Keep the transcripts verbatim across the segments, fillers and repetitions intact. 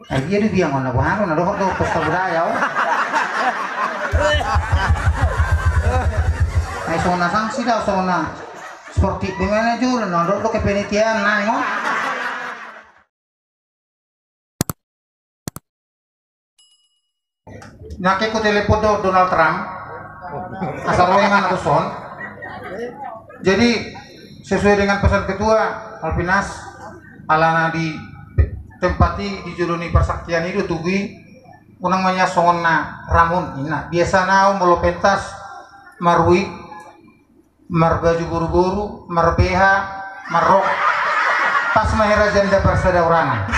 Ai dia do biang on na boha do na dohot do pesta budaya on. Ai songon na sanksi do, songon na sportif bagaimana jolo na dohot do kepanitiaan na ingon. Nangkin hutelepon do Donald Trump asa ro imana tuson. Jadi sesuai dengan pesan ketua Malvinas, alana di tempat i, di jolo ni parsaktian i do tugu i, unang ma nian songon na ramun inna. Biasana au molo pentas marui marbaju boruboru, marbeha, marrok. Pas ma hera janda parsadaurangan.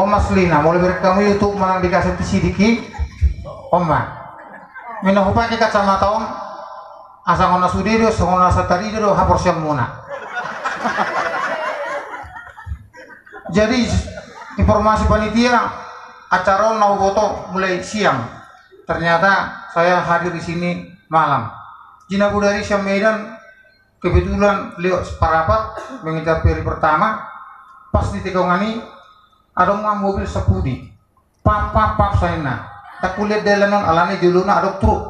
On ma aslina, molo bereng hamu YouTube manang di kaset i sidiki. On ma. Mino hupake kacamata on. Asa ngona sude do, asa ngona satari do haporseaonmuna. Jadi informasi panitia, acara on na huboto mulai siang. Ternyata saya hadir di sini malam. Jinabudari siang Medan, kebetulan lewat Parapat mengincar peri pertama, pas di tikungan i adong ma mobil sapudi. Pap pap pap sainna. Tak kulihat dalan on alani jolona adong truk.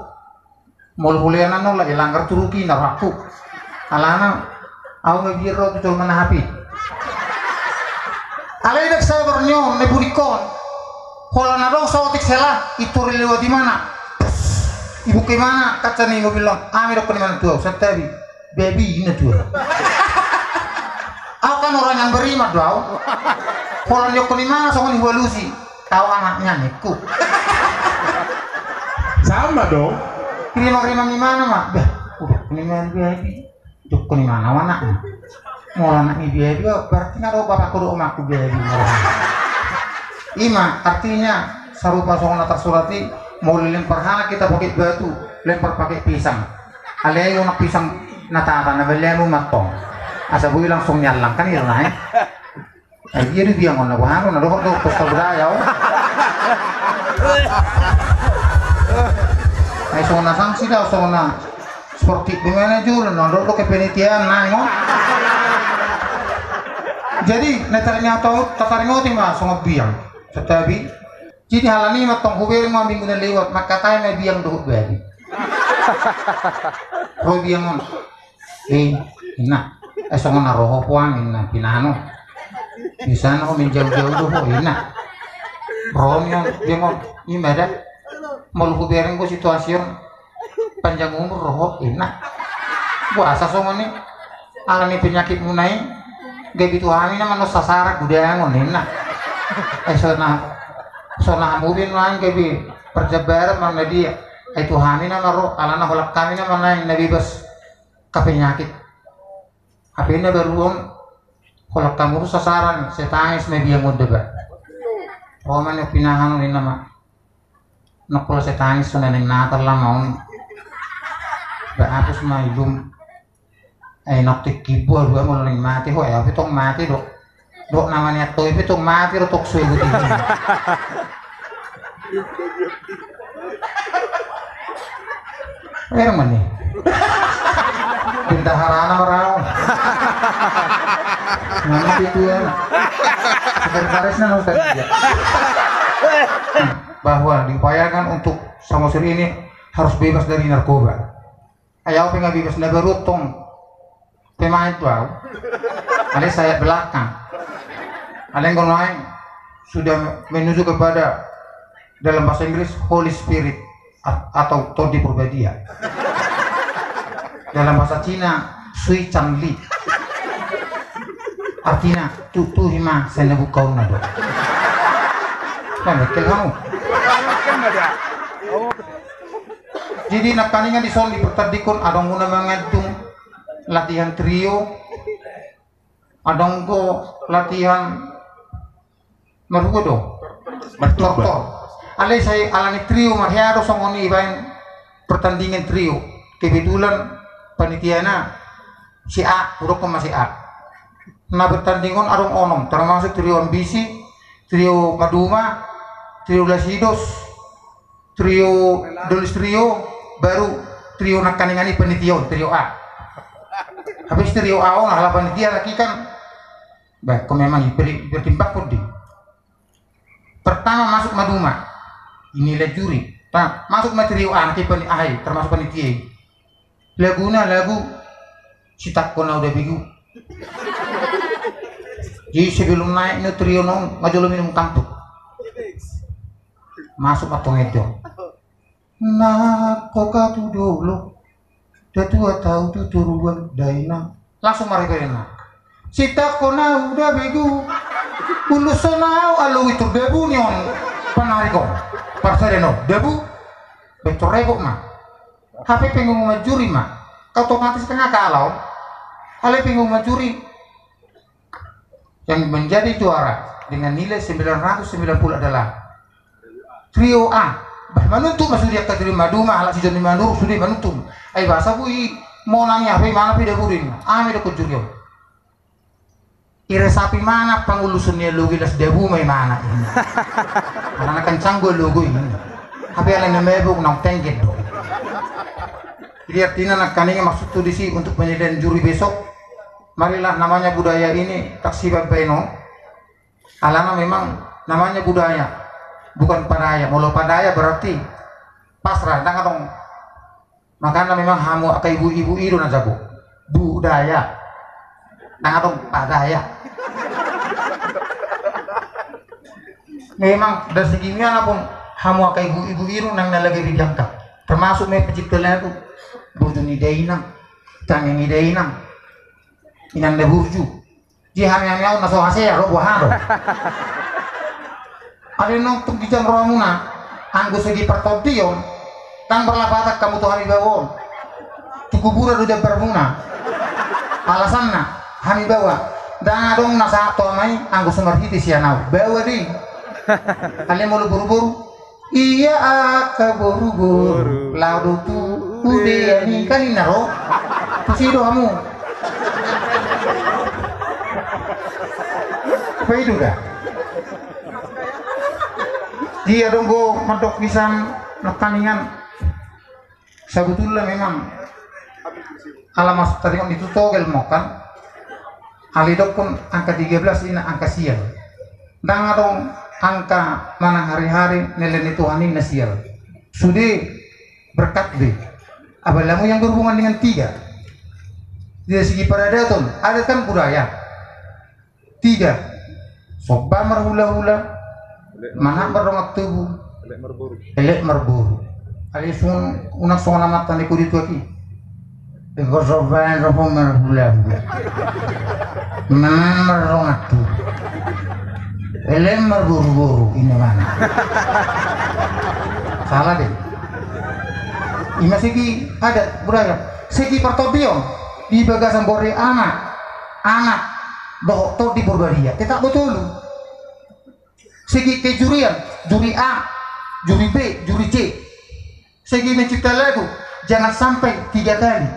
Molo hulean on la ilanggar truk i na rakku. Alana au ma biar ro tu jolma na hape. Alai dak sabar ni on na ibunikkon. Holan adong saotik sela, itori lewat imana. Ibuka imana kaca ni mobil on. Ami dokkon imana tu au, santabi. Babi inna tu au. Au kan orang yang beriman do au. Holan diokkon imana songon i hualusi. Au anaknya nikku. Sama dong. Rimang-rimang imana ma. Bah, udah kuning babi. Dok kuning mana anak? Molo anak ni babi, berarti na do bapakku do omakku babi. Ima artinya sarupa songon na tarsurat i, molo lempar hana kita pakai batu, lempar pakai pisang. Alai onak pisang na tata na baliamu mantong. Asa boi langsung nyallang kan ira na eh. Ai dia do biang on na boha do na dohot do pesta budaya on. Ai songon na sanksi do, songon na sportif bagaimana jolo na dohot do kepanitiaan na ingon. Jadi na taringot, tataringoti ma songon biang. Tetapi jadi halani mantong hubereng ma minggu na lewat mangkatai ma biang dohot babi. Ro biang on. Eh, inna, eh songon na ro ho puang inna pinano. Bisa na ho menjauh-jauh do ho inna. Ro ni on, dia ngom, ima da. Molo hubereng ho situasi on. Panjang umur ro ho inna. Boasa songon i. Alani penyakitmuna i. Gabe tu hami na manon sasaran gudangon inna. Eh sona sona hamu bin nang gabe perjabaran mang na dia. Eh tu hami na maro alana holan hami na manaeng na bebas. Ka penyakit. Hape na baru on holan hamu sasaran setangis ma biang on deba. Ro ma ni pinahan on inna ma. Nokkola setangis so na naeng natar lama on. Ba apus ma ilum. Ai nok tikki bua dua molo naeng mate ho ai ape tong mate do. Dok na manian topi pe tong mate do tong so ibu tinggi. Ero mani. Pinta harana marau. Nama itu ya. Sekretarisnya nonton dia. Bahwa diupayakan untuk Samosir ini harus bebas dari narkoba. Ai au pe nga bebas na baru tong pemain tu au. Alai saya belakang. Alai nggo naeng sudah menuju kepada dalam bahasa Inggris Holy Spirit a- atau Tondi Porbadia. Dalam bahasa Cina Sui Chang Li. Artina tutu hima sena bukauna do. Kan betul kamu. Jadi nangkaningan dison dipertandingkon adong guna mangandung latihan trio, adong go latihan marhua do. Martortor. Alai sai alani trio marhea do songon i baen pertandingan trio. Kebetulan panitiana si A, hudok ma si A. Na bertandingon adong onom termasuk trio ambisi, trio maduma, trio lasidos, trio dolis trio, baru trio nangkaningan i panitia on trio A. Habis trio A on ala panitia lagi kan. Bah ko memang i pertimbangkon di. Pertama masuk maduma, ini lejuri. Nah, masuk ma trio A, na ke pani-, aha i, termasuk panitia i. Laguna lagu Sitangko na uda begu. Jadi sebelum naik ni trio on, nga jolo minum kamput. Masuk ma tong edo. Nangkok au tu dolok, da tua tau tu toruan dainang. Langsung marhepehena. Sitangko na uda begu. Ulos sonau alu itu debu ni on. Panarikon. Parsada no. Debu. Betul rebok ma. Hape pengumuman juri ma. Kau otomatis kan ngaka ala on. Ale pengumuman juri. Yang menjadi juara dengan nilai sembilan ratus sembilan puluh adalah trio A. Bah, manuntuk ma sude angka trio maduma, halak si Joni Manurung sude manuntuk. Ai basa boi monang i, hape imana pe dabu do inna. Aha ma idokkon juri on? Iresapi imana panguloson ni alogo i, las dabu ma imana. Alana kan canggu alogo i. Hape alai na mabuk naung tenggen do. Jadi artina nangkaning maksudhu disi untuk penilaian juri besok. Marilah namanya budaya ini tak sibat baino. Alana memang namanya budaya, bukan padaya. Molo padaya berarti pasrah, ndang adong. Makana memang hamu angka ibu-ibu i do na jago. Budaya. Ndang adong padaya. Memang dari segi mian pun hamu angka ibu-ibu i do nang na lagi dijangka. Termasuk me pencipta lagu. Boto ni dainang. Tangi ni dainang. Inang na burju. Di hami-hami au na so hasea ro boha do. Adi nong tung gijang rohamuna. Anggo segi partondion, ndang berlapatan hamu tu hami baoa on. Tu kuburan do jambarmuna. Alasanna, hami baoa ndang adong na sahat tu hami anggo so marhite sian au. Baoa do i. Alai molo boru-boru, ia angka boru-boru, boru. Laho do tu ude ani kan inna ro. Tusi do hamu. Apa itu dah? Dia dong go mandok pisan nangkaningan. Sabutulna memang ala masuk tadi on itu togel mo kan. Alai dokkon angka tiga belas ina angka sial. Ndang adong angka manang hari-hari nilai ni Tuhan inna sial. Sude berkat be. Apalagi yang berhubungan dengan tiga. Dari segi peradaton, adat kan budaya. Tiga. Somba marhula-hula, manat mardongan tubu, elek marboru. Alai unang songon amanta ni kudi tuak i. Ingkon somba, somba marhula-hula, manat mardongan tubu, elek marboru-boru, inna imana. Sala do. Ima segi adat budaya, segi partondion di bagasan bore anak, anak dohot Tondi Porbadia tetap do tolu. Segi kejurian, juri A, juri B, juri C. Segi mencipta lagu, jangan sampai tiga kali.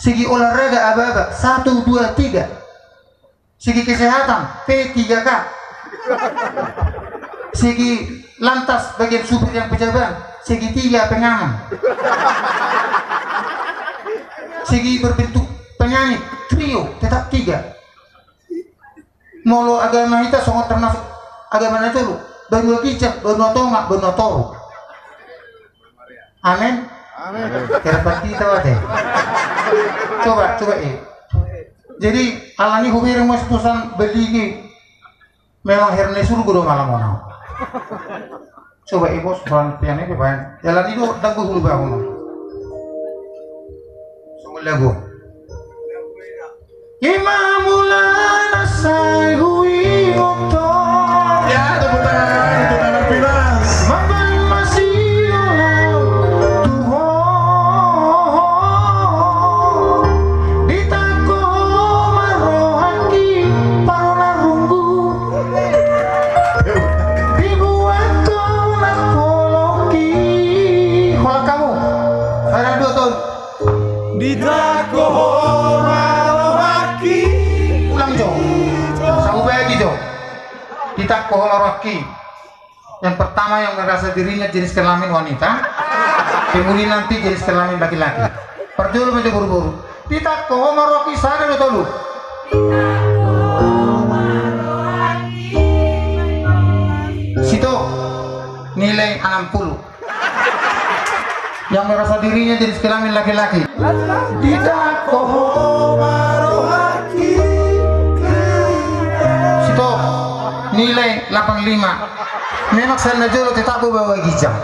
Segi olahraga aba-aba, satu, dua, tiga. Segi kesehatan, P tiga K. Segi lantas bagian supir yang pejabat, segitiga pengaman. Segi berbentuk penyanyi, trio, tetap tiga. Molo agama hita songon termasuk agama na tolu, banua ginjang, banua tonga, banua toru. Amin. Amin. Kira berarti itu ada. Coba, coba, eh. Jadi alani hubereng mas pusan beli memang herne surgo do malam ona. Coba i bos, bahan pian i bahan. Jalan i do, danggu hulu bangun. Songon lagu. Ima mula na sai huingot ho. Ya, tepuk tangan untuk anak Pinas. Mambahen masihol au tu ho. Ditangko ho ma rohangki, parona runggu. Dibuat ho nang holongki. Holan hamu. Sada, dua, tolu. Ditangko ho ma rohangki. Ulang jo. Sabu bagi jo. Ditangko ho ma rohangki. Yang pertama yang merasa dirinya jenis kelamin wanita, kemudian nanti jenis kelamin laki-laki. Parjolo ma jo boru-boru. Ditangko ho ma rohangki, sada, dua, tolu. Yang merasa dirinya jenis kelamin laki-laki. Ditangko ho ma rohangki. Stop. Nilai delapan lima. Memang sel na jolo tetap bawa ginjang.